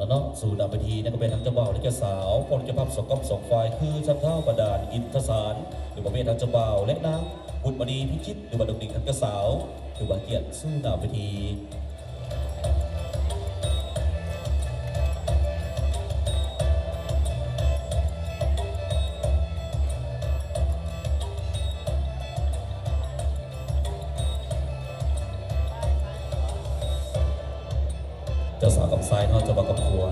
ເນາະ ສູ່ໜ້າເວທີ ນັ້ນກໍແມ່ນທັງເຈົ້າບ່າວ ແລະ ເຈົ້າສາວ ພ້ອມເຈົ້າພາບສອງກ້ຳສອງຝ່າຍ ຄືທ່ານທ້າວບັນດານ ອິນທະສານ ຫຼືບໍ່ແມ່ນທ່ານເຈົ້າບ່າວ ແລະ ນາງບຸນມະນີ ພິຈິດ ຫຼືວ່ານ້ອງໜິງ ທັງເຈົ້າສາວ ຖືວ່າກຽດສູ່ໜ້າເວທີ. ເຈົ້າສາວກັບຊາຍເນາະ ເຈົ້າບ່າວກັບຜົວ.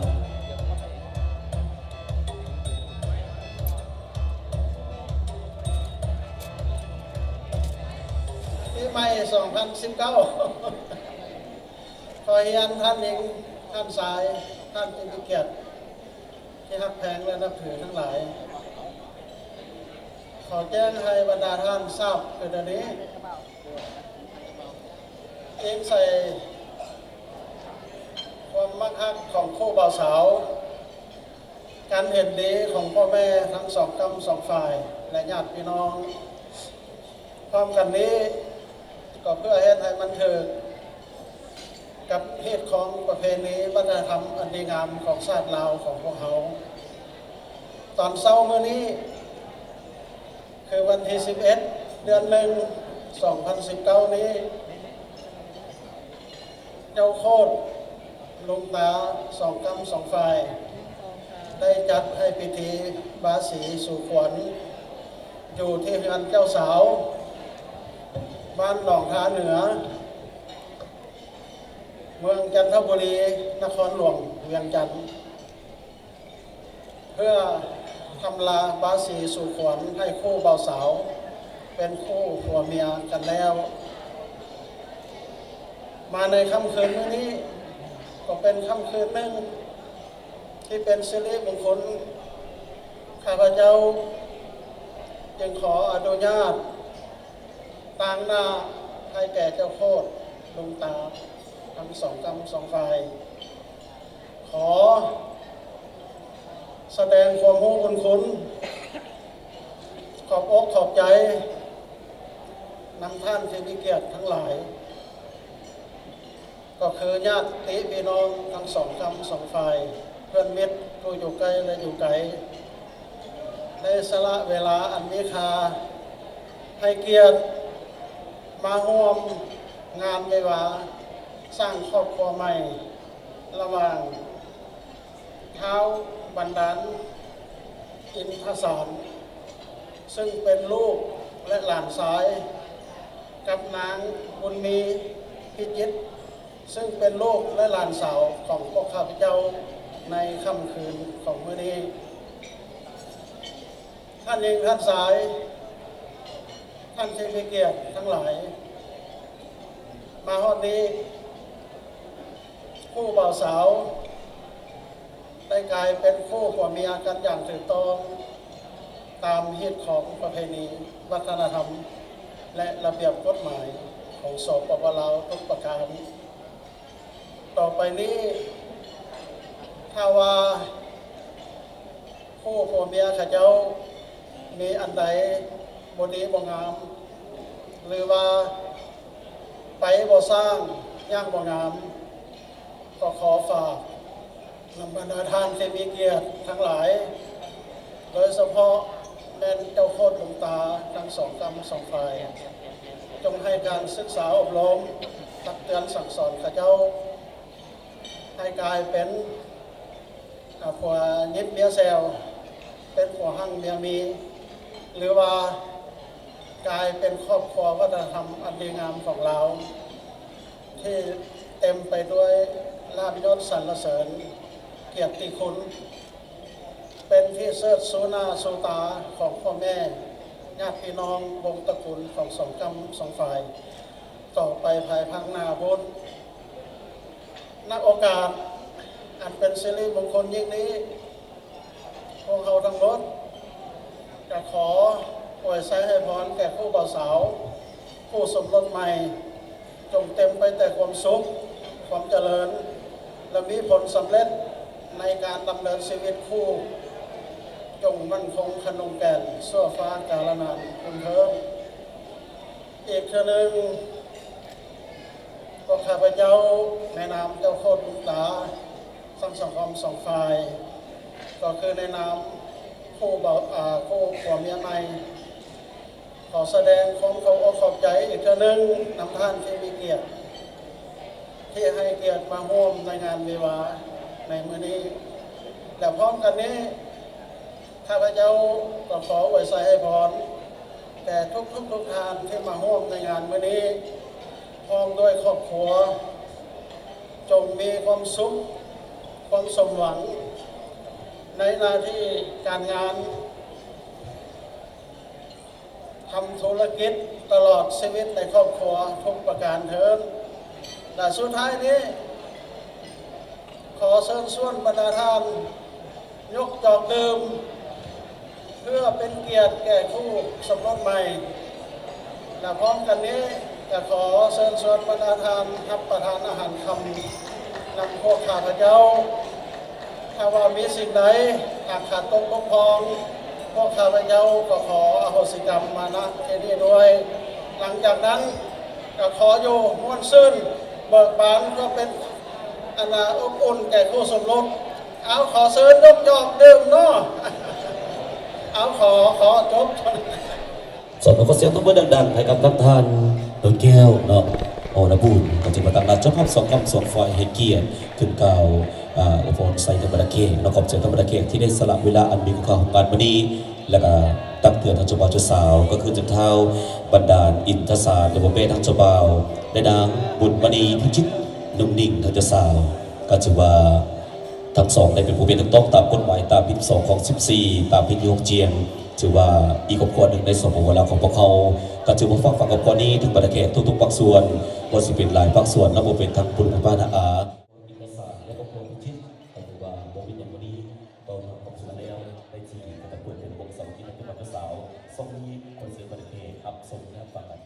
ປີໃໝ່ສອງພັນສິບເກົ້າ ຂໍຮຽນທ່ານຍິງ ທ່ານຊາຍ ທ່ານທີ່ມີກຽດທີ່ຮັກແພງ ແລະ ນັບຖືທັງຫຼາຍ, ຂໍແຈ້ງໃຫ້ບັນດາທ່ານຊາບຄືດຽວນີ້. ອີງໃສ່ຄວາມມັກຮັກຂອງຄູ່ບ່າວສາວ, ການເຫັນດີຂອງພໍ່ແມ່ທັງສອງກ້ຳສອງຝ່າຍ ແລະ ຍາດພີ່ນ້ອງ, ພ້ອມກັນນີ້ກໍເພື່ອເຮັດໃຫ້ມັນຖືກກັບຮີດຄອງປະເພນີວັດທະນະທຳອັນດີງາມຂອງຊາດລາວຂອງພວກເຮົາ. ຕອນເຊົ້າມື້ນີ້ ຄືວັນທີສິບເອັດ ເດືອນໜຶ່ງ ສອງພັນສິບເກົ້ານີ້, ເຈົ້າໂຄດລຸງຕາສອງກ້ຳສອງຝ່າຍ ໄດ້ຈັດໃຫ້ພິທີບາສີສູ່ຂວັນ ຢູ່ທີ່ເຮືອນເຈົ້າສາວ ບ້ານໜອງທາເໜືອ ເມືອງຈັນທະບູລີ ນະຄອນຫຼວງວຽງຈັນ. ເພື່ອທຳລາບາສີສູ່ຂວັນໃຫ້ຄູ່ບ່າວສາວເປັນຄູ່ຜົວເມຍກັນແລ້ວ. ມາໃນຄ່ຳຄືນມື້ນີ້ ກໍເປັນຄ່ຳຄືນໜຶ່ງທີ່ເປັນສິລິມົງຄຸນ, ຂ້າພະເຈົ້າຈຶ່ງຂໍອະນຸຍາດຕາງໜ້າໃຫ້ແກ່ເຈົ້າໂຄດລຸງຕາທັງສອງກ້ຳສອງຝ່າຍ ຂໍສະແດງຄວາມຮູ້ບຸນຄຸນ, ຂອບອົກຂອບໃຈນຳທ່ານທີ່ມີກຽດທັງຫຼາຍ, ກໍຄືຍາດຕິພີ່ນ້ອງທັງສອງກ້ຳສອງຝ່າຍ, ເພື່ອນມິດຜູ້ຢູ່ໃກ້ ແລະ ຢູ່ໄກ, ໄດ້ສະຫຼະເວລາອັນມີຄ່າໃຫ້ກຽດມາຮ່ວມງານວິວາ ສ້າງຄອບຄົວໃໝ່ລະຫວ່າງທ້າວບັນດານ ອິນທະສານ ເຊິ່ງເປັນລູກ ແລະ ຫຼານຊາຍ ກັບນາງບຸນມີ ພິຈິດ ເຊິ່ງເປັນລູກ ແລະ ຫຼານສາວຂອງພວກຂ້າພະເຈົ້າໃນຄ່ຳຄືນຂອງມື້ນີ້. ທ່ານຍິງ ທ່ານຊາຍ ທ່ານທີ່ມີກຽດທັງຫຼາຍ, ມາຮອດນີ້ ຄູ່ບ່າວສາວໄດ້ກາຍເປັນຄູ່ຜົວເມຍກັນຢ່າງຖືກຕ້ອງ ຕາມຮີດຄອງປະເພນີ ວັດທະນະທຳ ແລະ ລະບຽບກົດໝາຍຂອງ ສປປ ລາວ ທຸກປະການ. ຕໍ່ໄປນີ້ ຖ້າວ່າຄູ່ຜົວເມຍເຂົາເຈົ້າມີອັນໃດບໍ່ດີບໍ່ງາມ ຫຼືວ່າໄປບໍ່ຊ້າງ ຍ່າງບໍ່ງາມ, ກໍຂໍຝາກນຳບັນດາທ່ານທີ່ມີກຽດທັງຫຼາຍ, ໂດຍສະເພາະແມ່ນເຈົ້າໂຄດຫຼວງຕາທັງສອງກ້ຳສອງຝ່າຍ, ຈົ່ງໃຫ້ການສຶກສາອົບຮົມ, ຕັກເຕືອນສັ່ງສອນເຂົາເຈົ້າ ໃຫ້ກາຍເປັນ ອາ ຜົວຍິບເມຍແຊວ, ເປັນຜົວຮັ່ງເມຍມີ, ຫຼືວ່າກາຍເປັນຄອບຄົວວັດທະນະທຳອັນດີງາມຂອງລາວ ທີ່ເຕັມໄປດ້ວຍລາບຍົດສັນລະເສີນ, ກຽດຕິຄຸນ, ເປັນທີ່ເຊີດຊູໜ້າຊູຕາຂອງພໍ່ແມ່, ຍາດພີ່ນ້ອງ, ວົງຕະກຸນຂອງສອງກ້ຳສອງຝ່າຍ ຕໍ່ໄປພາຍພາກໜ້າພຸ້ນ. ນະໂອກາດອັນເປັນສິລິມົງຄົນຍິ່ງນີ້, ພວກເຮົາທັງໝົດກະຂໍອວຍໄຊໃຫ້ພອນແກ່ຄູ່ບ່າວສາວ, ຄູ່ສົມລົດໃໝ່, ຈົ່ງເຕັມໄປແຕ່ຄວາມສຸກ, ຄວາມຈະເລີນ ແລະ ມີຜົນສຳເລັດໃນການດຳເນີນຊີວິດຄູ່, ຈົ່ງໝັ້ນຄົງຂະໜົງແກ່ນຊົ່ວຟ້າກາລະນານຄຸນເທີ້ນ. ອີກເທື່ອໜຶ່ງ, ພວກຂ້າພະເຈົ້າໃນນາມເຈົ້າໂຄດລຸງຕາ ທັງສອງຄອມສອງຝ່າຍ ກໍຄືໃນນາມຄູ່ບ່າວ ອາ ຄູ່ຜົວເມຍໃໝ່ ຂໍສະແດງຄວາມຂອບອົກຂອບໃຈອີກເທື່ອໜຶ່ງນຳທ່ານທີ່ມີກຽດ ທີ່ໃຫ້ກຽດມາຮ່ວມໃນງານວິວາໃນມື້ນີ້ ແລະ ພ້ອມກັນນີ້ ຂ້າພະເຈົ້າກໍຂໍອວຍໄຊໃຫ້ພອນແກ່ທຸກໆ ທຸກທ່ານທີ່ມາຮ່ວມໃນງານມື້ນີ້ ພ້ອມດ້ວຍຄອບຄົວ ຈົ່ງມີຄວາມສຸກ ຄວາມສົມຫວັງໃນໜ້າທີ່ການງານ ທຳທຸລະກິດຕະຫຼອດຊີວິດໃນຄອບຄົວທຸກປະການເທີ້ນ. ແລະ ສຸດທ້າຍນີ້ ຂໍເຊີນຊວນບັນດາທ່ານຍົກຈອກດື່ມ ເພື່ອເປັນກຽດແກ່ຄູ່ສົມລົດໃໝ່ ແລະ ພ້ອມກັນນີ້ ກະຂໍເຊີນຊວນບັນດາທ່ານຮັບປະທານອາຫານຄ່ຳນຳພວກຂ້າພະເຈົ້າ. ຖ້າວ່າມີສິ່ງໃດຫາກຂາດຕົກບົກຜ່ອງ ພວກຂ້າພະເຈົ້າກໍຂໍອະໂຫສິກຳມານະທີ່ນີ້ດ້ວຍ. ຫຼັງຈາກນັ້ນກໍຂໍຢູ່ມ່ວນຊື່ນເບີກບານ ເພື່ອເປັນອັນນ່າອົບອຸ່ນແກ່ຄູ່ສົມລົດ. ເອົາ ຂໍເຊີນຍົກຈອກດື່ມເນາະ. ເອົາ ຂໍ ຂໍຈົບເທົ່ານັ້ນ. ສອບໃຫ້ຂໍສຽງຕົບມືດັງໆ ໃຫ້ກັບທັງທ່ານ ດົນແກ້ວ ເນາະ ອໍລະບູນ ກໍຖືວ່າຕາມໜ້າເຈົ້າພາບສອງຄອມສອງຝ່າຍໃຫ້ກຽດຂຶ້ນກ່າວ ອາ ອວຍພອນໃສ່ທັງບັນດາແຂກເນາະ. ຂອບໃຈທັງບັນດາແຂກທີ່ໄດ້ສະຫຼະເວລາອັນມີຄຸນຄ່າຂອງງານມື້ນີ້ ແລະ ກະຕັກເຕືອນທັງເຈົ້າບ່າວເຈົ້າສາວ ກໍຄືເຈົ້າທ້າວບັນດານອິນທະສານ ຫຼືວ່າແມ່ທັງເຈົ້າບ່າວ ແລະ ນາງບຸນມະນີ ພິຈິດ ນຸ່ງນິ່ງ ທັງເຈົ້າສາວ ກໍຖືວ່າ ທັງສອງໄດ້ເປັນຜູ້ເປັນຖືກຕ້ອງຕາມກົດໝາຍ ຕາມພິດສອງຂອງສິບສີ່ ຕາມພິດຫົກຈຽງ ຖືວ່າອີກຄອບຄົວໜຶ່ງໃນ ສປປ ລາວ ຂອງພວກເຮົາ. ກໍຖືວ່າຝາກຝັງຄອບຄົວນີ້ເຖິງບັນດາແຂກທຸກໆພາກສ່ວນ ບໍ່ວ່າຊິເປັນຫຼາຍພາກສ່ວນ ນັບວ່າເປັນທັງບຸນພາບານອາ ອິນທະສານ ແລະ ຄອບຄົວພິຈິດ ກໍຖືວ່າບໍ່ມີຫຍັງ ມື້ນີ້ເວົ້າທຳຄວາມສຸກແລ້ວ ໄດ້ທີ່ກະຕະເປີດເປັນວົງສາມັກຄີໃນເຈົ້າບ່າວເຈົ້າສາວ ສົ່ງຍິນຂໍເຊີນບັນດາແຂກຮັບຊົມແລະຟັງກັນ.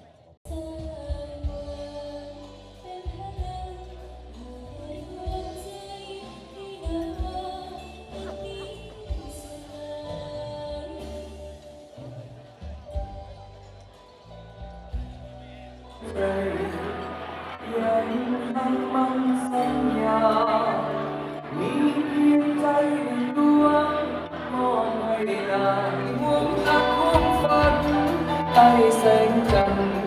ມີພຽງໃຈໜຶ່ງດວງ ມອບໃຫ້ນາງຮ່ວມຮັກຮ່ວມຝັນ ໃຕ້ແສງຈັນ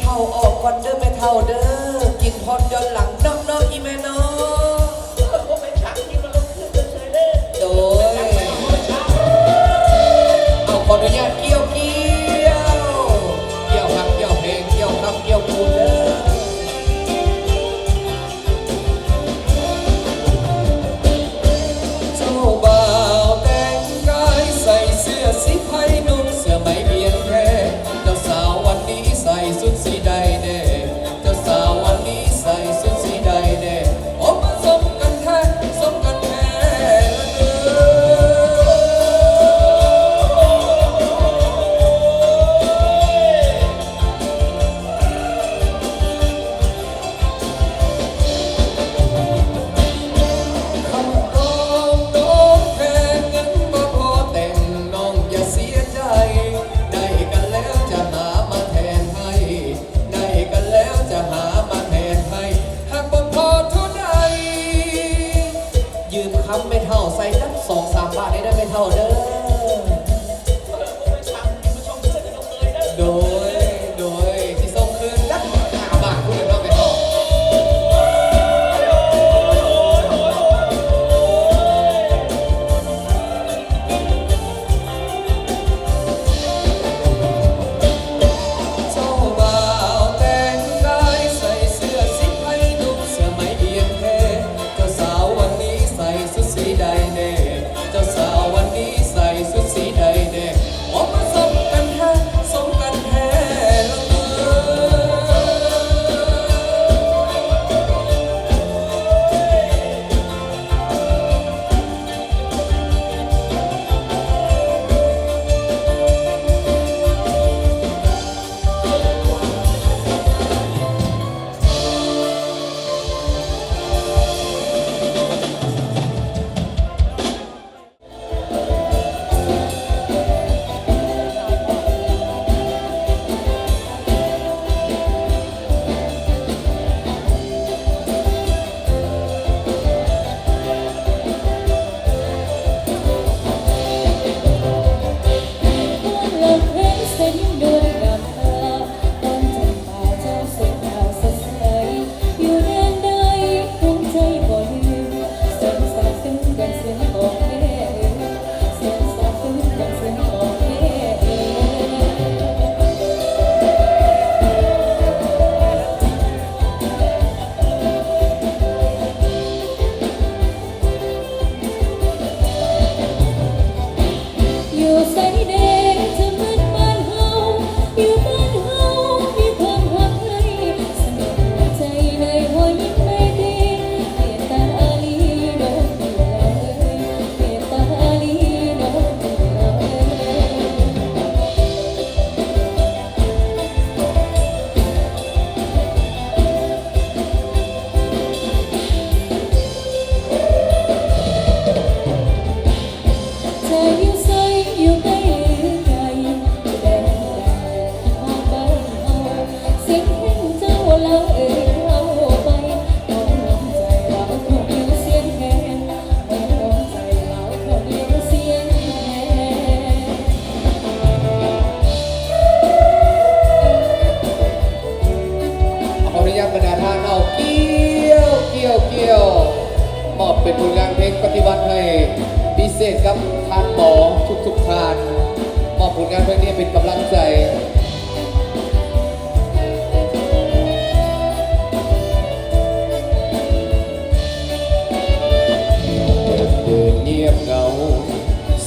ເອົາອອກກ່ອນເດີແມ່ເຖົ້າເດີ ກິນຮອດຍ້ອນຫຼັງເນາະ ເນາະ ອີ່ແມ່ເນາະ. ໂດຍ ເອົາ ຂໍອະນຸຍາດກ່ຽວ ກ່ຽວ ກ່ຽວຄຳກ່ຽວເພງ ກ່ຽວຄຳກ່ຽວຄູນເດີ. ເຈົ້າບ່າວແຕ່ງກາຍໃສ່ເສື້ອສີໄພ ນຸ່ງເສື້ອໄມ້ບຽນແທ ເຈົ້າສາວວັນນີ້ໃສ່ຊຸດສີໃດແດ່ ເຈົ້າສາວວັນນີ້ໃສ່ຊຸດສີໃດແດ່ ໂອ້ ມາສົມກັນແທ້ ສົມກັນແທ້ລະເດີ. ຄຳຕອບນ້ອງແພງ ເງິນບໍ່ພໍແຕ່ງ ນ້ອງຢ່າເສຍໃຈ ໄດ້ກັນແລ້ວຈະຫາມາແທນໃຫ້ ໄດ້ກັນແລ້ວຈະຫາມາແທນໃຫ້ ຫາກບໍ່ພໍເທົ່າໃດ ຢືມຄຳແມ່ເຖົ້າໃສ່ຈັກສອງສາມບາດໄດ້ເດີແມ່ເຖົ້າເດີ. ໂດຍ ໂດຍ ຊິສົ່ງຄືນຈັກຫ້າບາດພຸ້ນແຫຼະເນາະແມ່ເຖົ້າ. ເຈົ້າບ່າວແຕ່ງກາຍໃສ່ເສື້ອສີໄພ ນຸ່ງເສື້ອໄມ້ບຽນແທ ເຈົ້າສາວວັນນີ້ໃສ່ຊຸດສີໃດແດ່ ເຈົ້າສາວວັນນີ້ໃສ່ຊຸດສີໃດແດ່ ອອກມາສົມກັນແທ້ ສົມກັນແທ້ລະເດີ. ຢູ່ໃສແດ່ ຈະເໝືອນບ້ານເຮົາ ຢູ່ບ້ານເຮົາມີຄວາມຮັກໃຫ້ ສະໜອງຫົວໃຈໃນຮອຍຍິ້ມໃນຕີ ເມດຕາອາລີນ້ອງຜູ້ລາເອີຍ ເມດຕາອາລີນ້ອງຜູ້ລາເອີຍ. ຈະຢູ່ໃສ ຢູ່ໃກ້ຫຼືໄກ ແຕ່ໃດຫາກບ້ານເຮົາ ສຽງເພງເຈົ້າລາວເອີຍເຂົ້າໄປ ຂອງນ້ຳໃຈລາວເຂົາມີສຽງແຮງ ຂອງນ້ຳໃຈລາວເຂົາມີສຽງແຮງ. ຂໍອະນຸຍາດບັນດາທ່ານເອົາ ກ່ຽວ ກ່ຽວ ກ່ຽວ ມອບເປັນຜົນງານເພງປະຕິວັດໃຫ້ພິເສດກັບທ່ານໝໍທຸກໆທ່ານ ມອບຜົນງານເພງນີ້ເປັນກຳລັງໃຈ. ເດີນງຽບເຫງົາ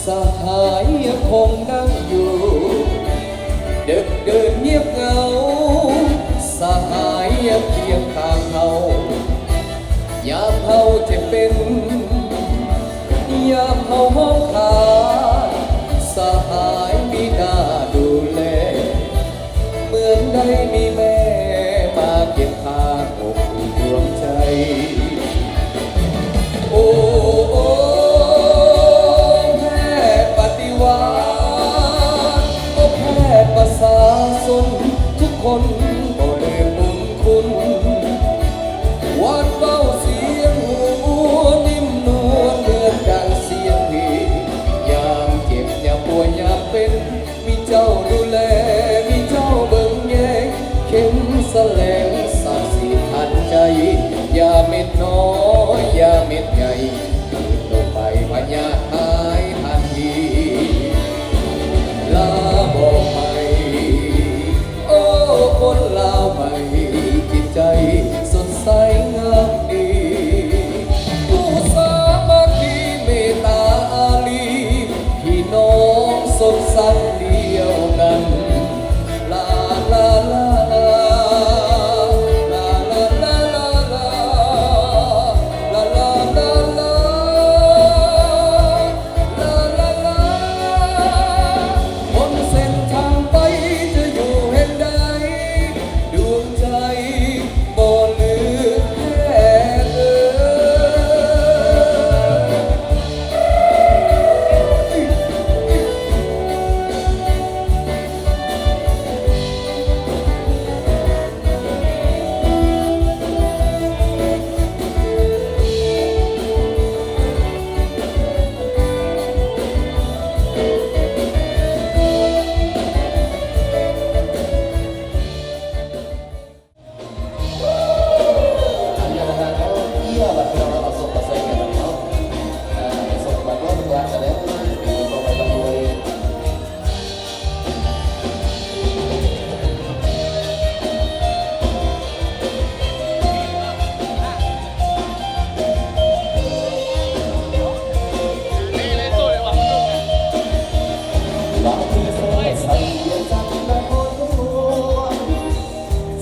ສະຫາຍຍັງຄົງນັ່ງຢູ່ ເດິກເດີນງຽບເຫງົາ ສະຫາຍຍັງຄຽງຂ້າງເຮົາ ຍາມເຮົາເຈັບເປັນ ຍາມເຮົາຮ້ອງຂາດ ສະຫາຍມີໜ້າດູແລ ເໝືອນໄດ້ມີແມ່ມາຄຽງຂ້າງອົບອຸ່ນດວງໃຈ. ໂອ້ ໂອ້ ແພດປະຕິວັດ ໂອ້ ແພດປະຊາຊົນທຸກຄົນ ບໍ່ລືມບຸນຄຸນ ຫວານເວົ້າສຽງຫົວ ນິ້ມນວນເໝືອນດັ່ງສຽງພີ ຍາມເຈັບ ຍາມປ່ວຍ ຍາມເປັນ ມີເຈົ້າດູແລ ມີເຈົ້າເບິ່ງແຍງ ເຂັ້ມ ສະແຫຼງສັກສິທັນໃຈ ຢ່າເມັດນ້ອຍ ຢ່າເມັດໃຫຍ່ ໂດນໄປພະຍາດຫາຍທັນທີ ລາວບໍ່ໄປ ໂອ້ ຄົນລາວໃໝ່ ຈິດໃຈສົດໃສງາມດີ ຜູ້ສາມັກຄີເມດຕາອາລີ ພີ່ນ້ອງສົມສັກດຽວກັນ ລາ ລາ ລາ ລາ ບົນເສັ້ນທາງໄປຈະຢູ່ແຫ່ງໃດ ດວງໃຈບໍ່ລືມແທ້ເອີຍ.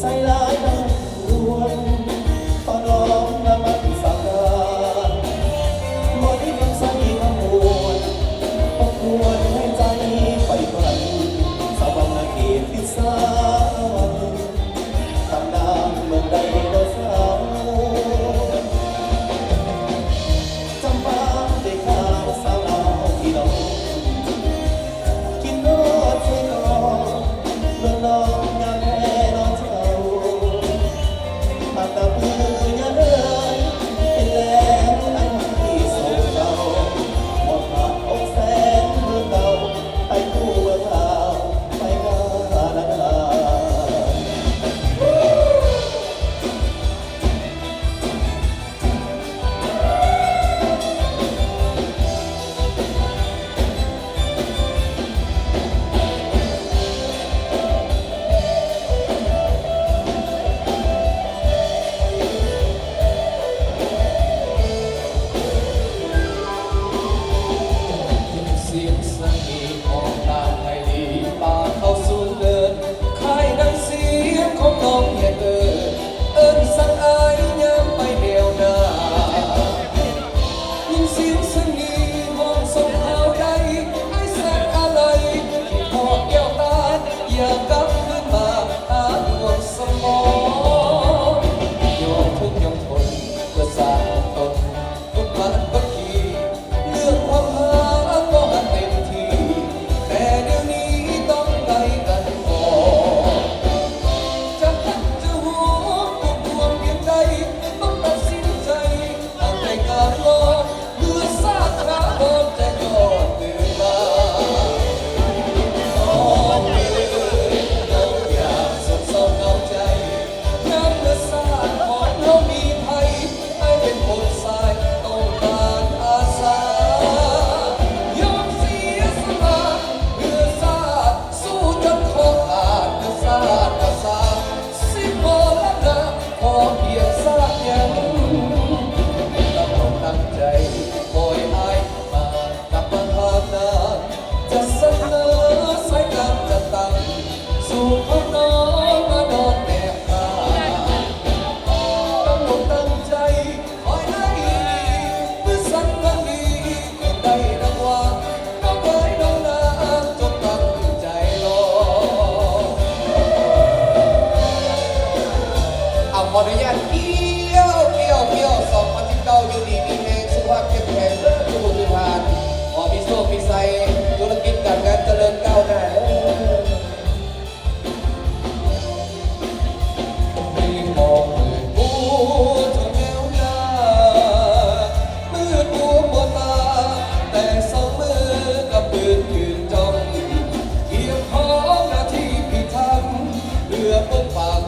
ໃສ່ຫຼາຍນຳຫຼວງ ຂໍນ້ອມນະມັດສະການ ບໍ່ໄດ້ນຳໃຊ້ຄຳບວນ ບໍ່ຄວນໃຫ້ໃຈໄປຝັນ ສະຫວັນນະເຂດວິສາວັນ ຕຳນານເມືອງໄດໂນເສົາ ຈຳປາເດກາ ສາວລາວພີ່ນ້ອງ ກິນຮອດເຊກອງ ເມືອງນອງງາມແທ້ນ້ອງເຈົ້າ ມາຕະມືຍາເອີຍ ເຫັນແລ້ວອ້າຍຮັກທີ່ສົມເຈົ້າ ໝົດພະອົງແສນເມືອງເກົ່າ ໄປຄູ່ເມືອງລາວ ໄປການານາ. ສຽງສະເຫຍອອກຕາມໄພລີ ປ່າເຂົ້າສູນເລີດ ຄ້າຍດັ່ງສຽງຂອງນ້ອງແຮກເອີ ເອີ້ນສັກອ້າຍຍາມໄປແນວໜ້າ ຍິນສຽງສະເຫຍຮ້ອງສົ່ງຂ່າວໄດ້ ອ້າຍສັກອາໄລ ຄິດຮອດແກ້ວຕາ ຢາກກັບຄືນມາຫາດວງສະໝອງ ຍອມທຸກຍອມທົນເພື່ອຊາດຂອງຕົນ ທຸກບາດບັກກີ ເລື່ອງຄວາມຮັກກໍຮັກເຕັມທີ່ ແຕ່ດຽວນີ້ຕ້ອງໄກກັນອອກ ຈະຮັກຈະຫວງ ຄວາມຫ່ວງພຽງໃດ ຕ້ອງຕັດສິນໃຈ ຕັ້ງໃຈການລອ ເມື່ອຊາດຖາວອນຈະຍ້ອນຄືນມາ ນ້ອງເອີຍ ນ້ອງຢ່າໂສກເສົ້າເຫງົາໃຈ ຍາມເມື່ອຊາດຂອງເຮົາມີໄພ ອ້າຍເປັນຄົນຊາຍຕ້ອງການອາສາ ຍອມເສຍສະຫຼະເພື່ອຊາດ ສູ້ຈົນຂໍຂາດເພື່ອຊາດກະຊາດ ສິບໍ່ລະລະ ຂໍພຽງຊາດຍັງ ຕ້ອງຕັ້ງໃຈ ຄອຍອ້າຍມາ ກັບມາຫານາ ຈະສັນເໜີສາຍການຈັດຕັ້ງ ສູ່ພໍ່ນ້ອງມານອນແນບຂ້າງ ຕັ້ງອົກຕັ້ງໃຈ ຄອຍໄດ້ດີ ມືສັ່ນທັງດີ ຄົນໃດນຳວ່າ ນ້ອງເອີຍນ້ອງນາ ຈົ່ງຕັ້ງໃຈລໍ ເອົາ ຂໍອະນຸຍາດ ກ້ຽວ ກ້ຽວ ກ້ຽວ ສອງພັນສິບເກົ້າ ຢູ່ດີມີແຮງ ສຸຂະພາບເຂັ້ມແຂງເດີທຸກຄົນທຸກທ່ານ ຂໍມີໂຊກມີໄຊ ທຸລະກິດການງານຈະເລີນກ້າວໜ້າເດີ. ເພງອອກມືດປູເທົ່າແນວໜ້າ ມືດປູບໍ່ຕາ ແຕ່ສອງມືກະປືນຢືນຈ້ອງ ກຽມຂອງໜ້າທີ່ພິທັນ ເພື່ອປົກປັກ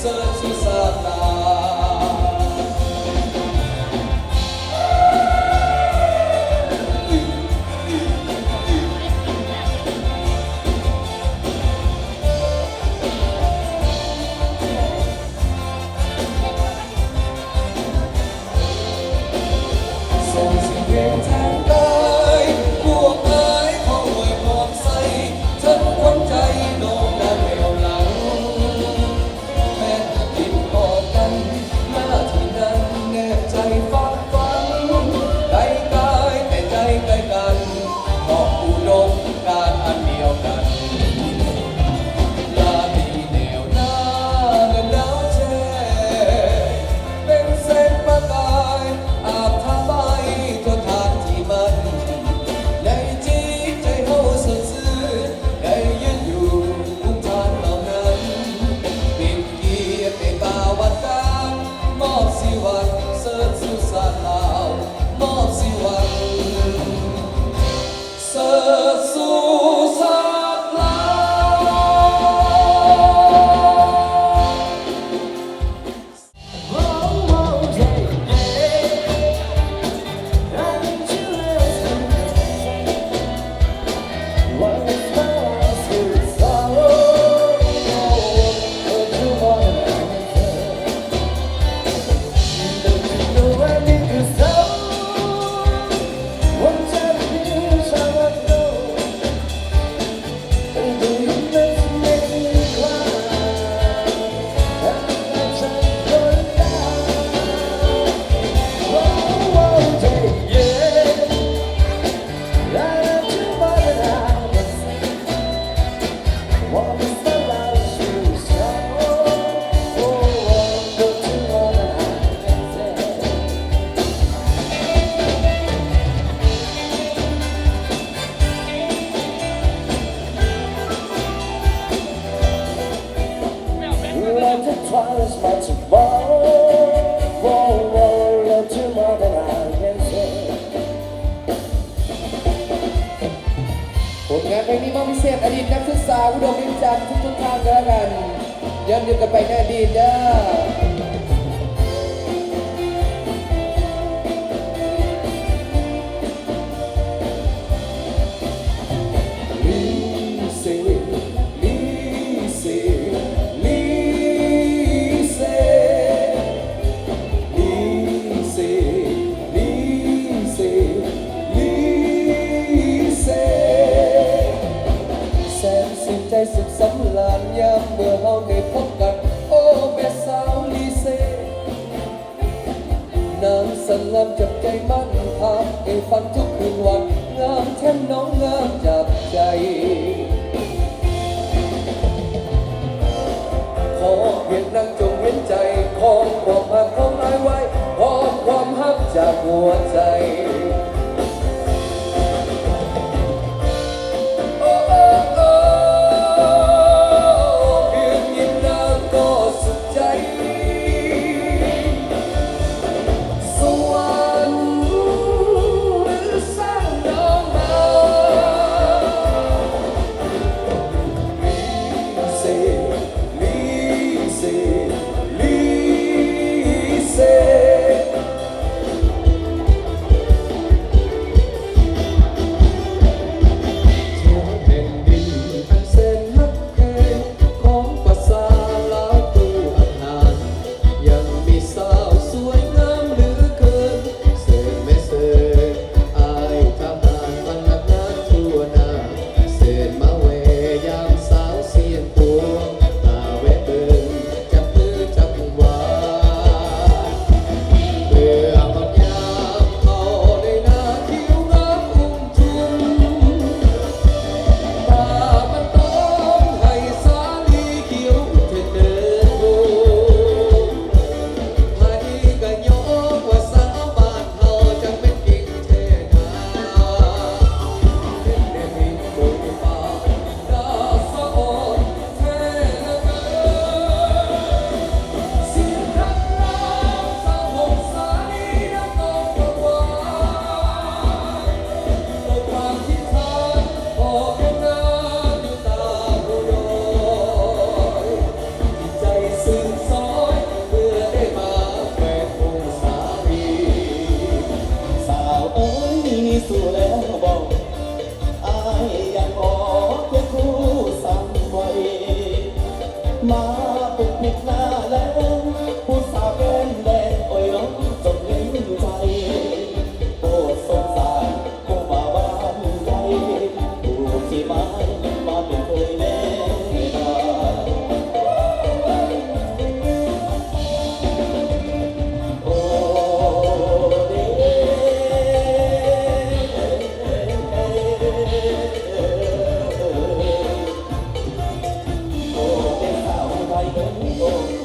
ເຊີນສູ່ສາດຕາ. ສົ່ງສຽງເພງແທນໄດ້ ພວກອ້າຍຂໍອວຍພອນໃສ່ ເຖິງຂວັນໃຈນ້ອງນາແນວຫຼັງ ແມ່ນກິນພໍກັນ ໜ້າທີ່ນັ້ນແນບໃຈຝາກຝັງ ໄກກາຍແຕ່ໃຈໃກ້ກັນ ເພາະອຸດົມການອັນດຽວກັນ ລາຕີແນວໜາແມ່ນໜາວແທ້ ເປັນແສງປະກາຍ ອາບທາໄປທົ່ວທານທີ່ມັນ ໃນຈິດໃຈເຮົາສົດຊື່ນ ໄດ້ຢືນຢູ່ພູມຖານເຫຼົ່ານັ້ນ ເປັນກຽດໃນປະຫວັດການ ມອບຊີວັດເຊີນສູ່ຊາດລາວ ມອບຊີວັດເຊີນສູ່ຊາດລາວ. Love to twice, but tomorrow, oh, oh, love to more than I can say. ຜົນງານເພງນີ້ມອບພິເສດອະດີດນັກສຶກສາອຸດົມວຽງຈັນທຸກໆທ່ານກໍແລ້ວກັນ. ຍ້ອນຍຸກກັນໄປໃນອະດີດເດີ. ແສນຊື່ນໃຈສຸກສຳລານ ຍາມເມື່ອເຮົາໄດ້ພົບກັນ ໂອ້ ແມ່ສາວລີເຊ. ນາງສັນງາມຈັບໃຈໝັ້ນ ພາໄປຝັນທຸກຄືນວັນ ງາມແທ້ນ້ອງງາມຈັບໃຈ. ຂໍພຽງນາງຈົ່ງເຫັນໃຈ ຂອງຄວາມຮັກຂອງອ້າຍໄວ້ ຂອງຄວາມຮັກຈາກຫົວໃຈ. ໂອ້ ໂອ້ ໂອ້ ພຽງຍິນນາງກໍສຸກໃຈ ສວນຫຼືສ້າງດອກໄມ້ ລີເຊ ລີເຊ ລີເຊ. ເ ຜິດໜ້າແລ້ວ ຜູ້ສາວແກ້ມແດງ ໂອ້ຍ ນ້ອງຈົນເຫັນໃຈ ໂອ້ ສົງສານຜູ້ບ່າວບ້ານໄກ ຜູ້ທີ່ມາ ມາເປັນເຄີຍແນ່ນານ ໂອ້ ເດ ໂອ້ ເປັນສາວໄທເບິ່ງໂຕ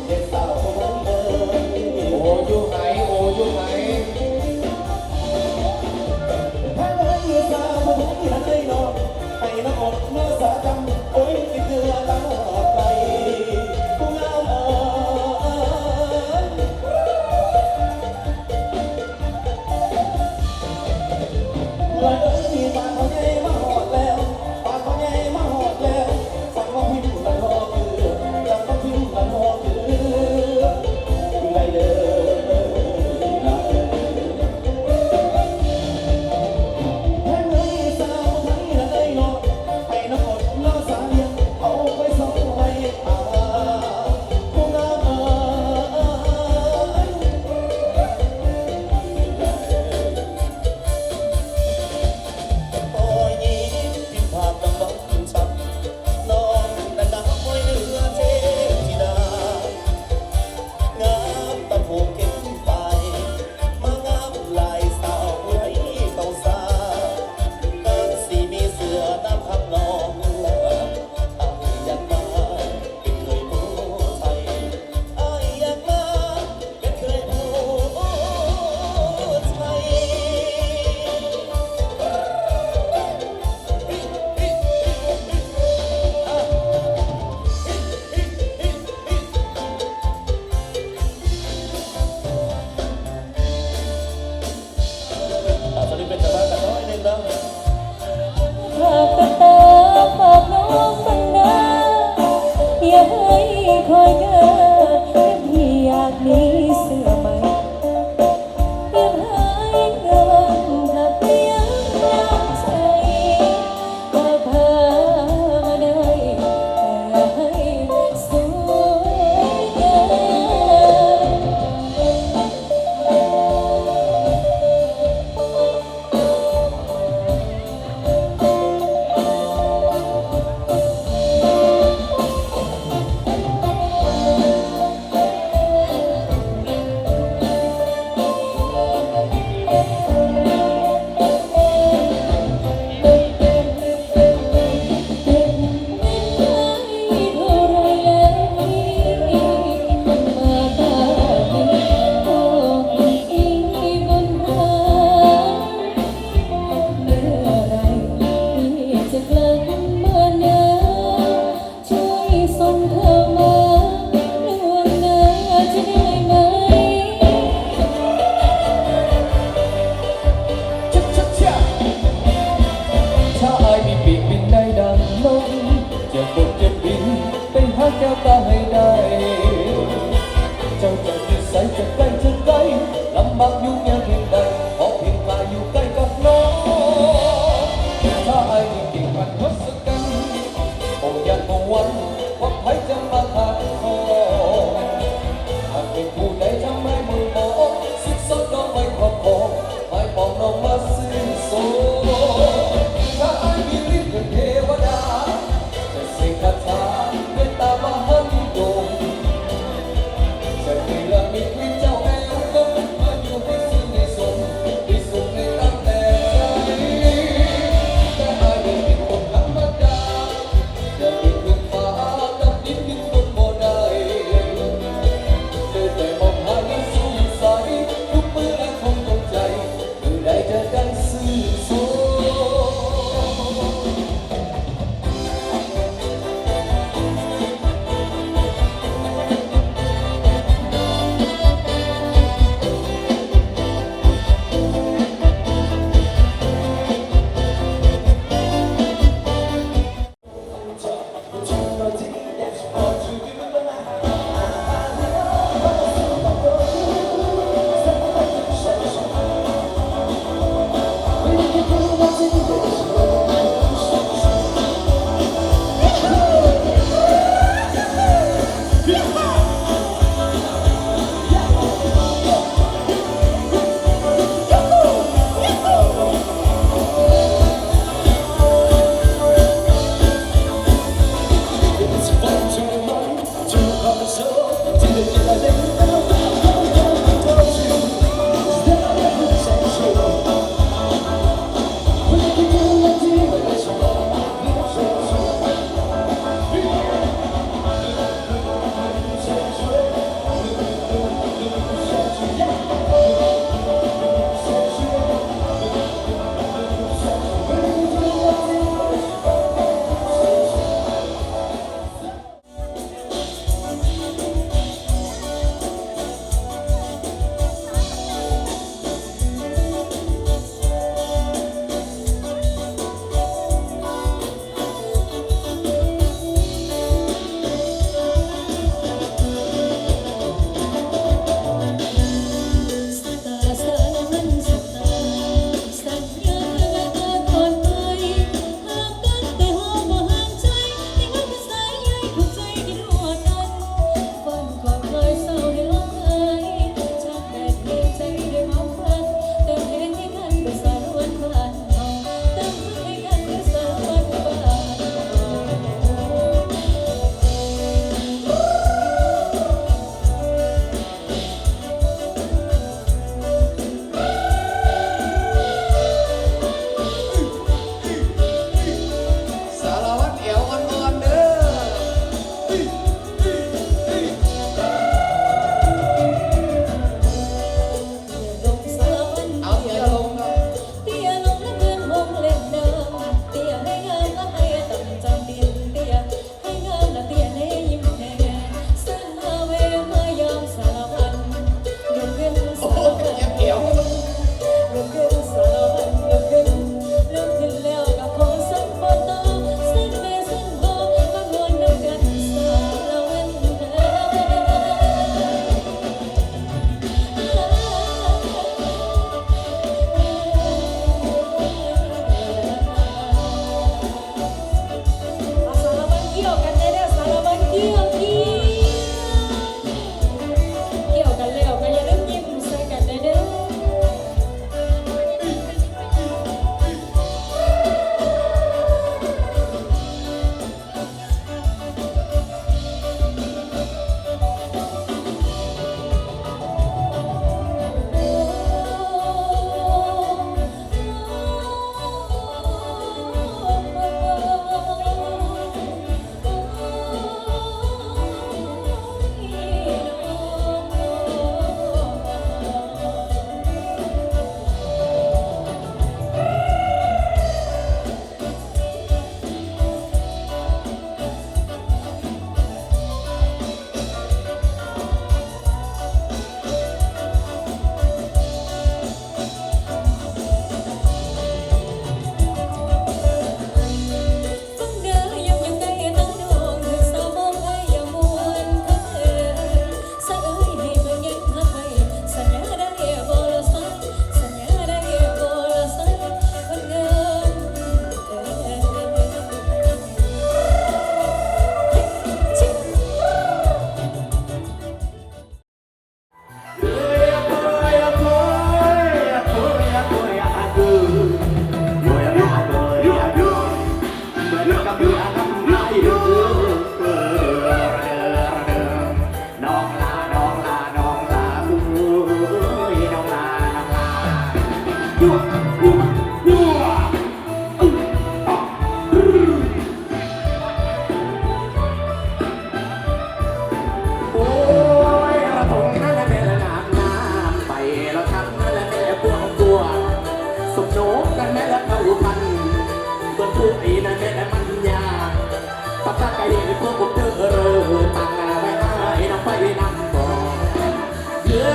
ເດືອ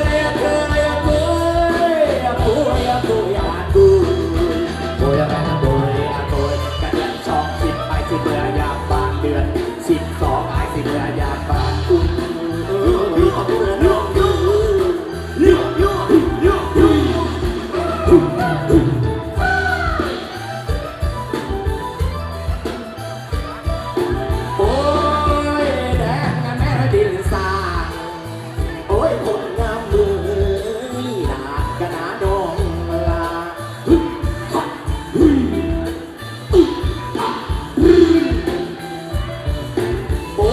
ນສອງສິບ ອ້າຍຊິເມືອຢາມບ້ານ ເດືອນສິບສອງ ອ້າຍຊິເມືອຢາມບ້ານ. ໂອ້ຍ ແດງນະແມ່ດິນສາງ ໂອ້ຍ ຄົນງາມເອີຍ ນາກະນານ້ອງລາ. ໂອ້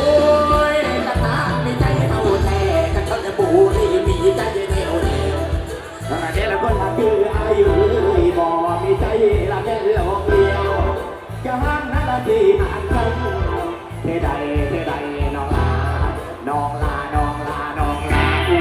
ຍ ກະຕາມີໃຈເຮົາແທ້ ກະເຂົາຈະບໍ່ໄດ້ມີໃຈແນວແນວ ແຕ່ລະຄົນລະຄືອ້າຍເອີຍ ບໍ່ມີໃຈລະແມ່ນຫຼອກລວງ ຈະຫານນະລະທີ່ຫານກັນ ເທໃດ ເທໃດ ນ້ອງລາ ນ້ອງລາ ນ້ອງລາ ນ້ອງລາ ອູ້.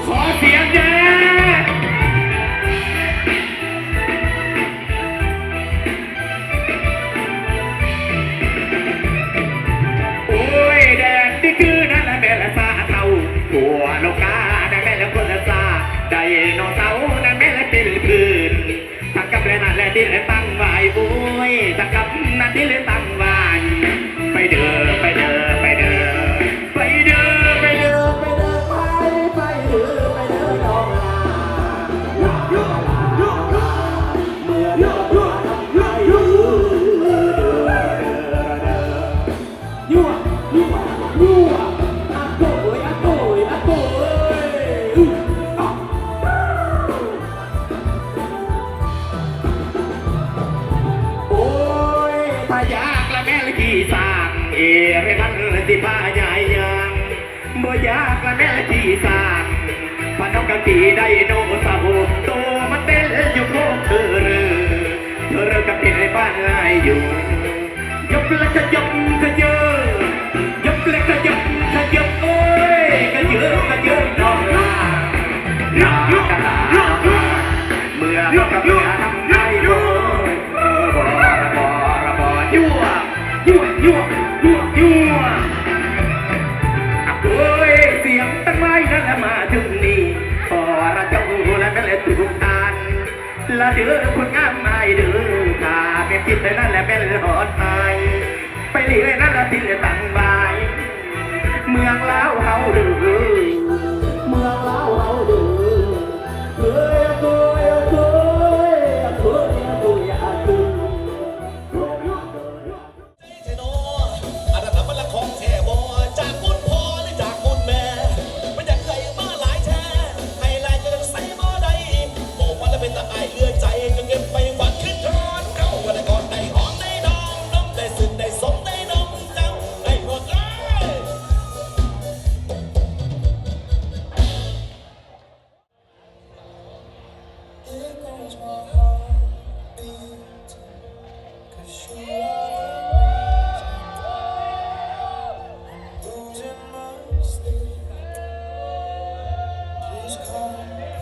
ຂໍສຽງແດ່. ໂອ້ຍ ແດນນີ້ຄືນັ້ນລະແມ່ນລະສາເທົາ ຜົວໂລການັ້ນແມ່ນລະຄົນລະສາ ໄດໂນເສົານັ້ນແມ່ນລະເປັນພື້ນ ທັງກັບແລະນັ້ນແລະດິນແລະຕັ້ງໄວ້ ໂອ້ຍ ທັງກັບນັ້ນດິນແລະຕັ້ງໄວ້ ໄປເດີ ໄປເດີ ໄປເດີ ໄປເດີ ໄປເດີ ໄປເດີ ໄປ ໄປເດີ ໄປເດີ ນ້ອງລາ ນ້ອງລາ ນ້ອງລາ ເມືອເດີ ເມືອເດີ ເດີ ເດີ ເດີ ເດີ ຍົວ ຍົວ ຍົວ ອາໂກຍ ອາໂກຍ ອາໂກຍ ອາ ໂອ້ຍ ຖ້າຢາກລະແມ່ນລະຂີ່ຊ້າງ ເອເຣວັນຊິພາຍາຍຍ່າງ ບໍ່ຢາກລະແມ່ນລະຂີ່ຊ້າງ ພານ້ອງກະຂີ່ໄດໂນເສົາ ໂຕມັນເຕັ້ນຢູ່ໂຄກເທີເຣີ ເທີເຣີກະເປັນບ້ານຫຼາຍຢູ່ ຍົບແລະຂະຍົບຂະເຢີ ຍົບແລະຂະຍົບຂະເຢີ ໂອ້ຍ ຂະເຢີຂະເຢີ ນ້ອງລາ ນ້ອງລາ ເມືອ ເມືອ ເມືອ ນຳໄດ້ບໍ່ ບໍ່ ບໍ່ ບໍ່ ຍົວ ຍົວ ຍົວ ຍົວ ຍົວ ໂອ້ຍ ສຽງຕັ້ງໄວ້ນັ້ນລະມາເຖິງນີ້ ຂໍລະເຈົ້າລະນັ້ນແລະທຸກທ່ານ ລະເດີຄົນງາມອ້າຍເດີ ຖ້າແມ່ນຄິດໄປນັ້ນແລະແມ່ນຮອດອ້າຍ ໄປເລີຍນັ້ນລະທີ່ຕັ້ງໄວ້ ເມືອງລາວເຮົາເດີ ເມືອງລາວເຮົາເດີ ເອີຍ ອາໂກຍ ອາໂກຍ ອາໂກຍ ອາໂກຍ ອາໂກຍ. ແທ້ນໍ ອັນນັ້ນນະມັນລະຂອງແທ້ບໍ ຈາກຄຸນພໍ່ຫຼືຈາກຄຸນແມ່ ມັນຢາກໄດ້ມາຫຼາຍແທ້ ໃຫ້ຫຼາຍຈະໄດ້ໃສ່ບໍ່ໄດ້ ບອກວ່າລະເປັນຕາອ້າຍເຫຼືອໃຈ ຈະເກັບໄປຝັນຄິດຮອດເຈົ້າ ວ່າໄດ້ກອດໄດ້ຫອມໄດ້ດອມ ນມໄດ້ຊື່ນໄດ້ສົມໄດ້ນົມເຈົ້າ ໄດ້ຮອດເອີຍ. There goes my heart beating, 'cause you are the reason I'm losing my sleep. Please come back.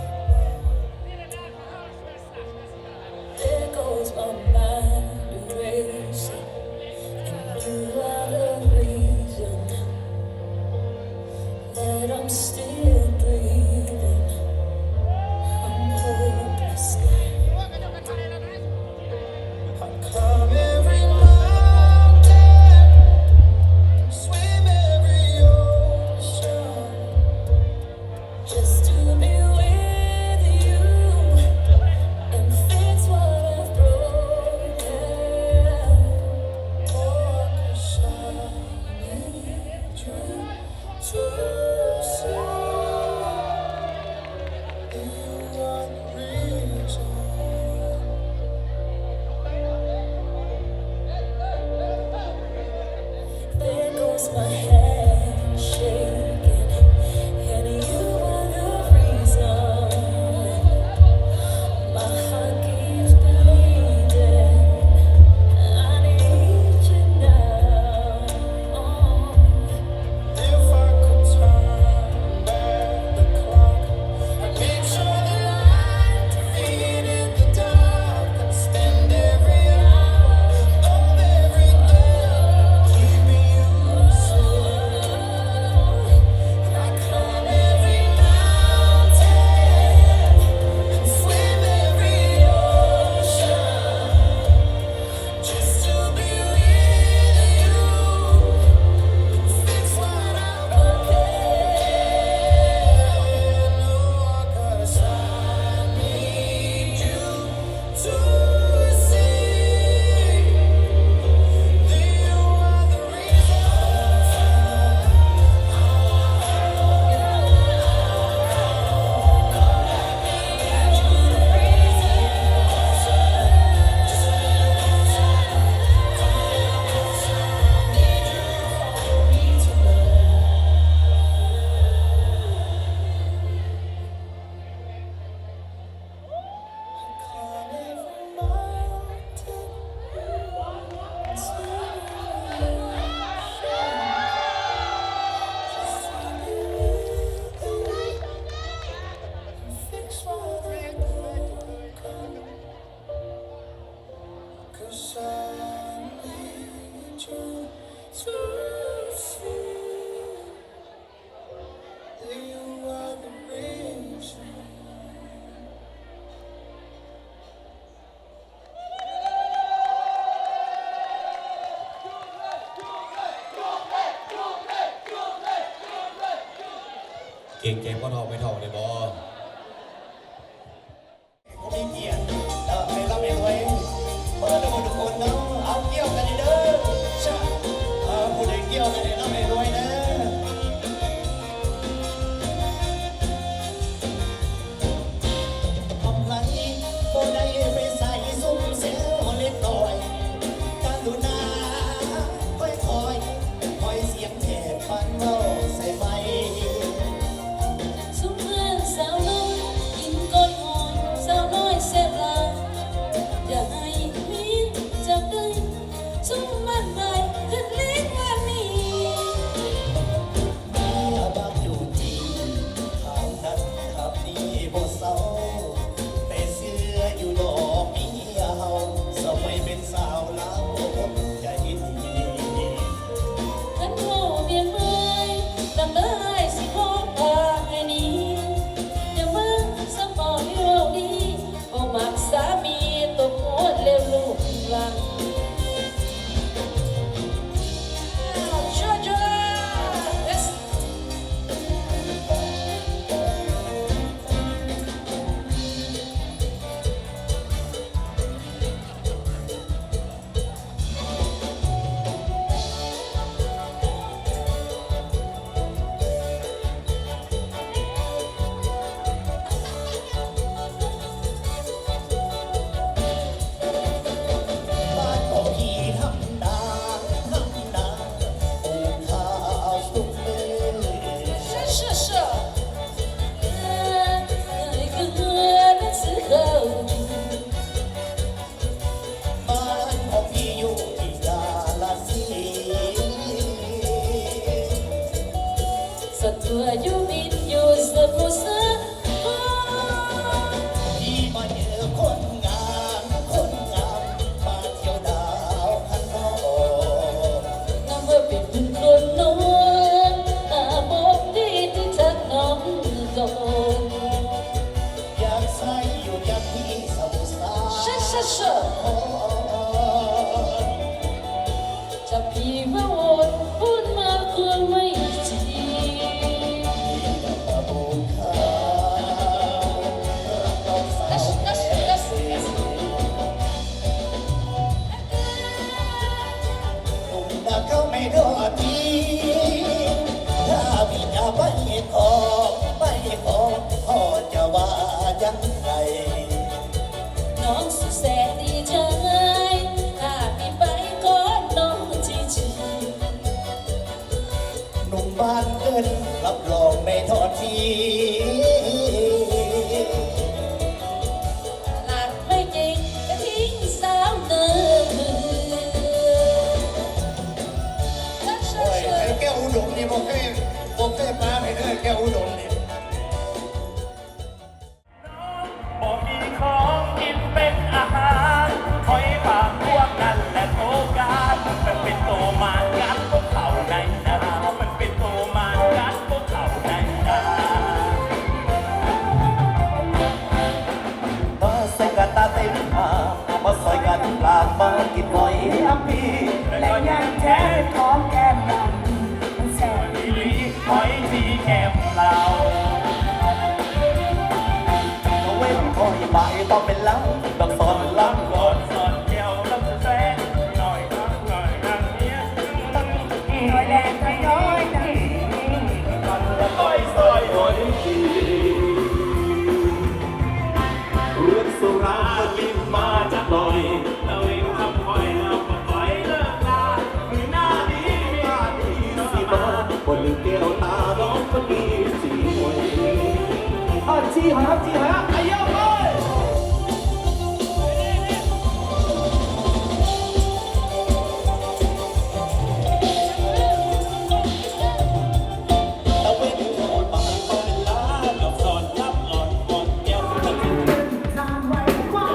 There goes my mind racing, and you are the reason that I'm still breathing. I'm hopeless. I come every ງໃຈພໍ່ເຖົ້າແມ່ເຖົ້າແດ່ບໍ່? ມີກຽດ ເອີ ໃຫ້ລ່ຳໃຫ້ລວຍ ເປີດໃຫ້ໝົດທຸກຄົນເນາະ ເອົາກ່ຽວກັນເດີ ຊະ ເອີ ຜູ້ໃດກ່ຽວກັນໃຫ້ລ່ຳໃຫ້ລວຍເດີ. ກຳໄລບໍ່ໄດ້ໄປໃສ ຊຸມແຊວເລັກນ້ອຍ ກະລຸນາຄ່ອຍໆ ຄ່ອຍສຽງແທບປານເວົ້າໃສ່ໄມ. ຊຸມເພື່ອນສາວນ້ອຍກິນກ້ອຍຫອຍ ສາວນ້ອຍແຊບຫຼາຍ ຢ່າໃຫ້ມີຈັກໄດ້ ຊຸມບ້ານໃໝ່ຂຶ້ນເລກງານນີ້. ເມື່ອບາງຢູ່ທີ່ທາງນັ້ນທາງນີ້ບໍ່ເຊົາ ແຕ່ເຊື່ອຢູ່ດອກເມຍເຮົາ ສະໄໝເປັນສາວລາວໃຈດີ. ຄັນເວົ້າວຽງເມື່ອຍ ຕັ້ງແຕ່ອ້າຍຊິຂໍປາກໃຫ້ໜີ ຢ່າມາສະເໝີເວົ້າດີ ບໍ່ມັກສາມີຕົກຫົວແລ້ວລູກຫຼັງ. ສ່ວນຕົວຢູ່ບິນຢູ່ສະມຸດສາຄອນ ທີ່ມາເຈີຄົນງາມ ຄົນງາມມາທ່ຽວດາວຂ້າງນອກ ນຳວ່າເປັນຄົນນອກ ຕາບໍ່ດີທີ່ທັກນ້ອງກ່ອນ ຢາກໃຊ້ຢູ່ຢາກມີສະມຸດສາຄອນ. ຈະພີວ່າວອນ ວອນມາຄວາມໄມຕີ ໜຸ່ມນາເຂົ້າໄມ່ດອກທີ ຖ້າພີ່ຈະໄປຂໍ ໄປຂໍ ພໍ່ຈະວ່າຈັ່ງໃດ? ນ້ອງຊິແສນດີໃຈ ຖ້າພີ່ໄປກ່ອນນ້ອງຈີຈີ ໜຸ່ມບ້ານເອີ້ນ ຮັບຮອງໃນທອດທີ ລັກໄມ່ຈິງກະທິງສາວເນີ ໂອ້ຍ ໄອ້ແກ້ວອຸດົມນີ້ບໍ່ເຄີຍ ບໍ່ເຄີຍປາໃຜເດີ ແກ້ວອຸດົມນີ້. ນ້ອງບໍ່ມີຂອງກິນເປັນອາຫານ ຫອຍປາກພວກນັ້ນແຫຼະໂຕການ ມັນເປັນໂຕມານກັນພວກເຂົາໃນນາ ມັນເປັນໂຕມານກັນພວກເຂົາໃນນາ. ມາໃສ່ກະຕາເຕັມຫາ ມາຊ່ອຍກັນລາກ ມາກິນຫອຍອຳພີ ແລະຍັງແຖມຂອງແກ້ມນຳ ມັນແຊບອີ່ຫຼີ ຫອຍທີ່ແກ້ມເຫຼົ້າ ເວັນຄອຍບາຍຕອນເປັນລຳ ດອກສອນລຳກ່ອນສອນແກ້ວລຳແຊ ນ້ອຍນ້ອຍນ້ອຍນາງເມຍ ນ້ອຍແລງນ້ອຍນາງ ກັນລະກ້ອຍຊອຍໂອລິ ເລື່ອງສຸລາເພິ່ນຫຼິ້ນມາຈັກໜ້ອຍ ຕະເວັນຄ່ຳຄ່ອຍເຮົາກໍຕ້ອຍເລີກລາ ມື້ໜ້າດີເມຍດີຊິມາ ບໍ່ລືມແກ້ວຕານ້ອງຄົນນີ້ຊິຫວຍ ເອົາຈີ່ຫອຍ ເອົາຈີ່ຫອຍ ອາໂຍ ເອີຍ. ຕາເວັນອອກມາເວລາ ດອກສອນກັບອ່ອນ ອ່ອນແກ້ວ ສາມໄວ້ກວ່າ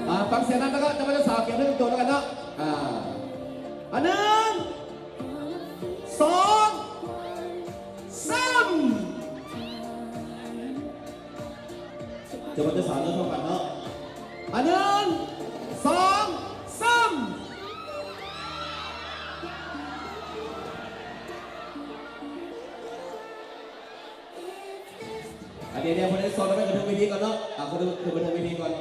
ອ່າ ຟັງສຽງນຳແລ້ວກໍຈະມາເຈົ້າສາວກຽມໃຫ້ເປັນໂຕແລ້ວກັນເນາະ. ອ່າ ອັນໜຶ່ງ ສອງ ສາມ ຈະມາເຈົ້າສາວເລີ່ມພ້ອມກັນເນາະ. ອັນໜຶ່ງ ສອງ ສາມ. ອ່ະ ດຽວໆ ຄົນທີ່ສອງໄປຂຶ້ນເທິງເວທີກ່ອນເນາະ. ອ່ະ ຄົນທີ່ຂຶ້ນໄປເທິງເວທີກ່ອນ.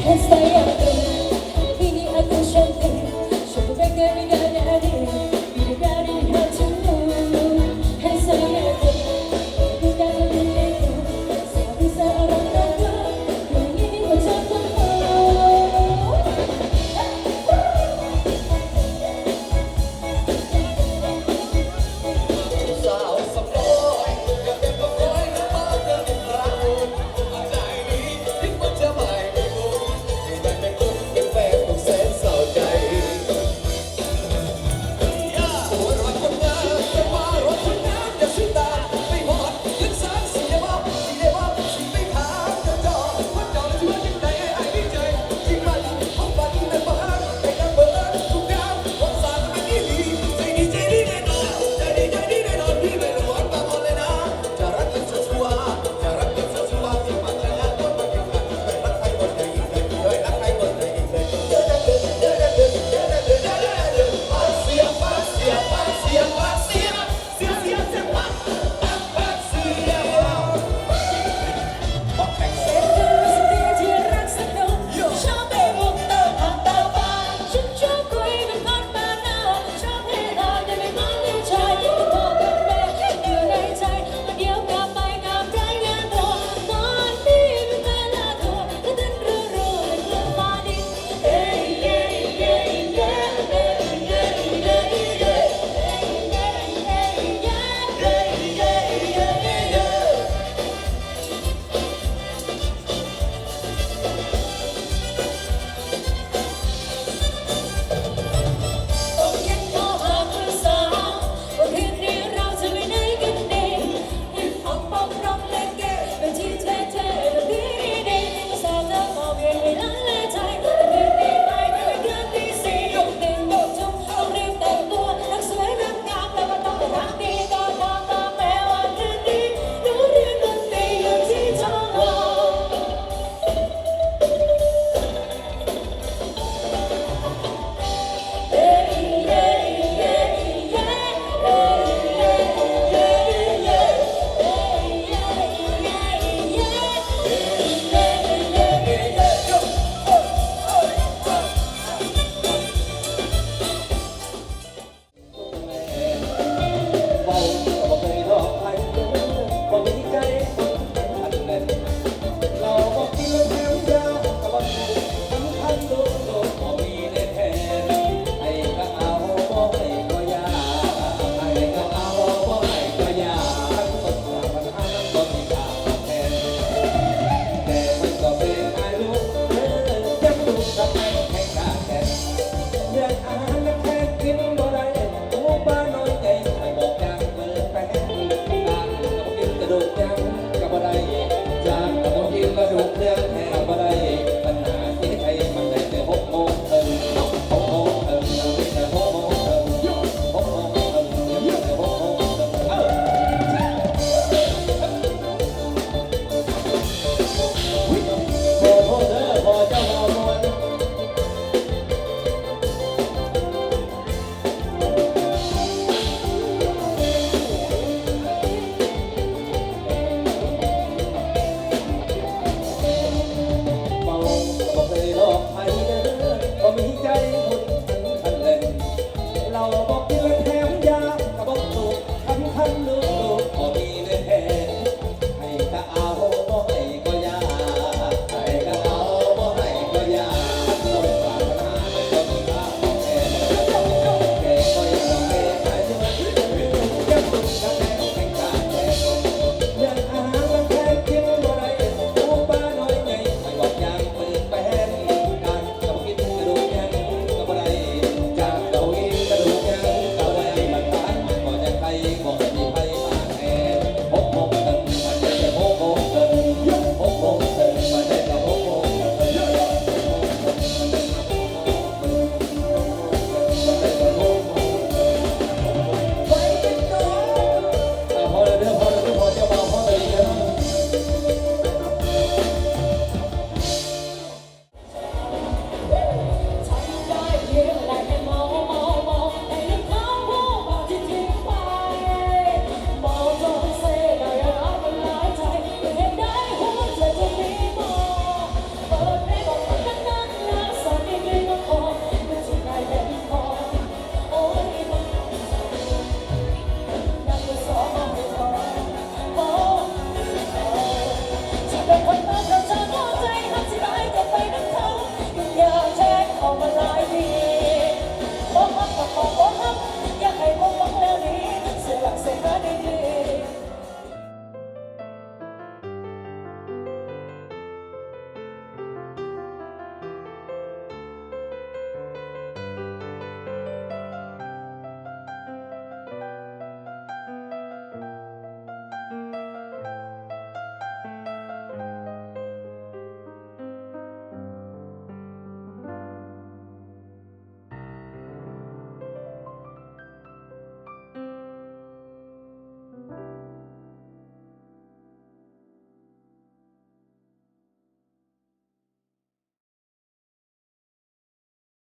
ເຮັດໃສ່